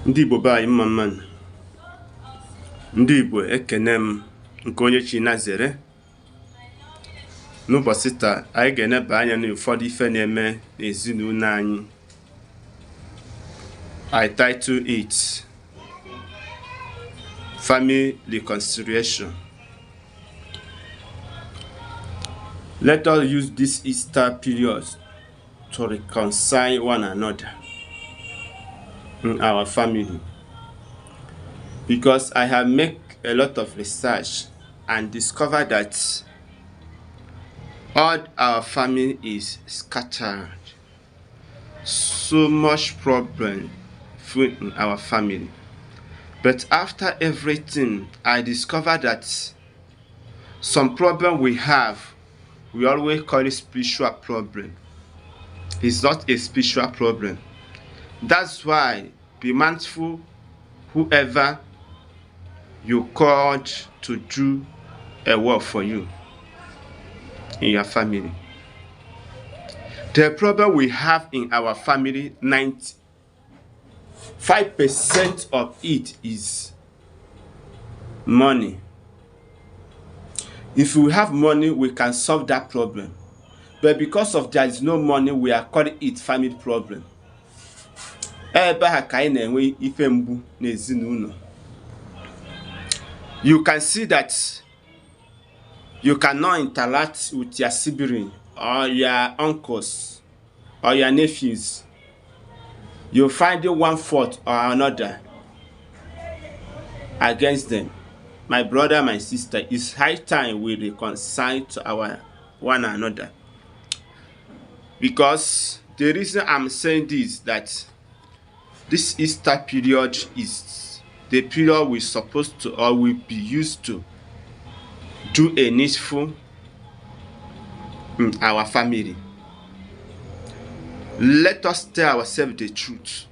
Ndị Igbo be anyị, mma mma nụ. Ndị Igbo, ekene m nke onye chi na zere. N'ụbọchị taa, anyị ga-eneba anya n'ụfọdụ ife na-eme n'ezinụlọ anyị. I title it Family Reconciliation. Let us use this Easter period to reconcile one another in our family, because I have made a lot of research and discovered that all our family is scattered. So much problem in our family. But after everything, I discovered that some problem we have, we always call it spiritual problem. It's not a spiritual problem. That's why be mindful whoever you called to do a work for you in your family. The problem we have in our family, 95% of it is money. If we have money, we can solve that problem. But because of there is no money, we are calling it family problem. Ebe a ka anyị na-enwe ife mgbu n'ezinụlọ. You can see that you cannot interact with your sibling or your uncles or your nephews. You find one fault or another against them. My brother, my sister, it's high time we reconcile to our one another. Because the reason I'm saying this, that this Easter period is the period we're supposed to or will be used to do a needful in our family. Let us tell ourselves the truth.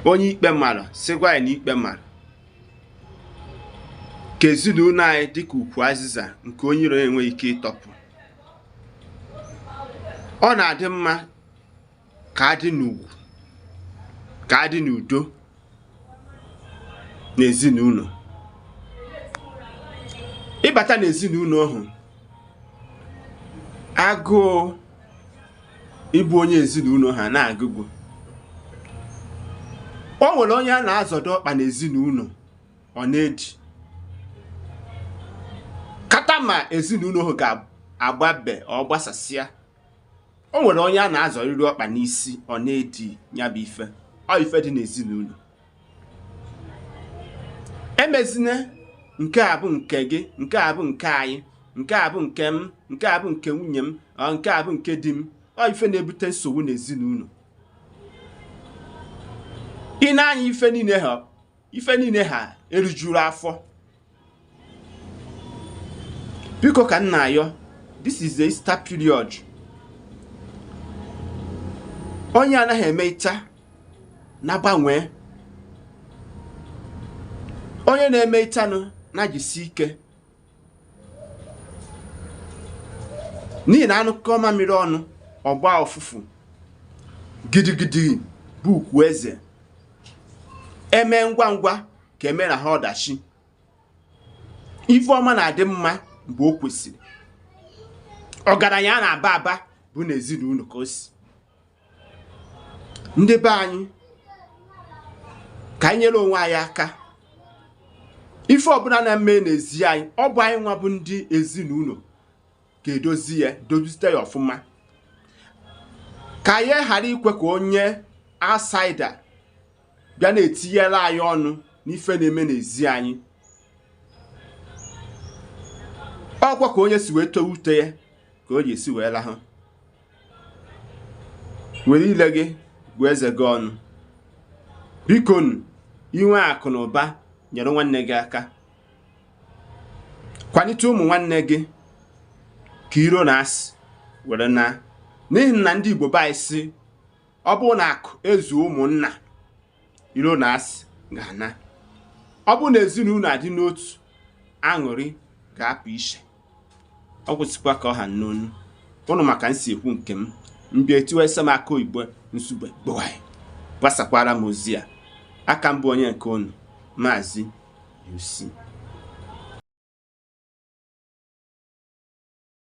Onye ikpe mara, sị gwa ya na ikpe mara. Ka ezinụlọ anyị dịka ukwu azịza nke onye iro enweghị ike ịtọpụ. Ọ na-adị mma ka adị n'ugwu, ka adị n'udo n'ezinụlọ. Ịbata n'ezinụlọ ahụ, agụụ ịbụ onye ezinụlọ ha na-agụgụ. O nwere onye a na-azọdo ọkpa n'ezinụlọ, ọ na-edi kata ma ezinụlọ ahụ ga-agbabe ọ gbasasịa. O nwere onye a na-azọrịrị ọkpa n'isi, ọ na-edi ya bụ ife. Ọ ife dị n'ezinụlọ. Emezina nke a bụ nke gị, nke a bụ nke anyị, nke a bụ nke m, nke a bụ nke nwunye m, ọ nke a bụ nke di m. Ọ ife na-ebute nsogbu n'ezinụlọ. Ị na-anya ife niile ha, ife niile ha erijuru afọ. Biko ka m na-ayọ, this is the Easter period. Onye anaghị eme ịcha na-agbanwe, onye na-eme ịchanụ na-jisi ike, n'ihi na anụkọ mamịrị ọnụ ọgba ọfụfụ. Gidigidi bụ ukwu eze. Eme ngwa ngwa ka eme na ha ọdachi. Ife ọma na-adị mma mgbe o kwesịrị. Ọgaranya a na-aba aba bụ n'ezinụlọ ka o si. Ndị be anyị, ka anyị nyere onwe anyị aka. Ife ọbụla na-eme n'ezi anyị, ọ bụ anyị nwa bụ ndị ezinụlọ ga-edozi ya, dozite ya ọfụma, ka anyị ghara ikwe ka onye outsider bịa na-etinyere anyị ọnụ n'ife na-eme n'ezi anyị. Ọkwa ka onye si wee too ute ya ka o ji esi wee lahụ. Were ile gị gụọ eze gị ọnụ. Biko nụ, inwe akụ na ụba, nyere nwanne gị aka, kwalite ụmụ nwanne gị ka iro na asị were na. N'ihi na ndị Igbo be anyị sị, ọ bụrụ na akụ ezu ụmụnna, iro na asị ga-ana. Ọ bụrụ na ezinụlọ adị n'otu, aṅụrị ga-apụ iche. Ọ kwụsịkwa ka ọ ha n'onu ụnụ maka nsi ekwu nke m mbịa etiwesa m aka oyibo nsugbe gbọị. Gbasakwara m ozi a. Aka m bụ onye nke unu, Maazị UC.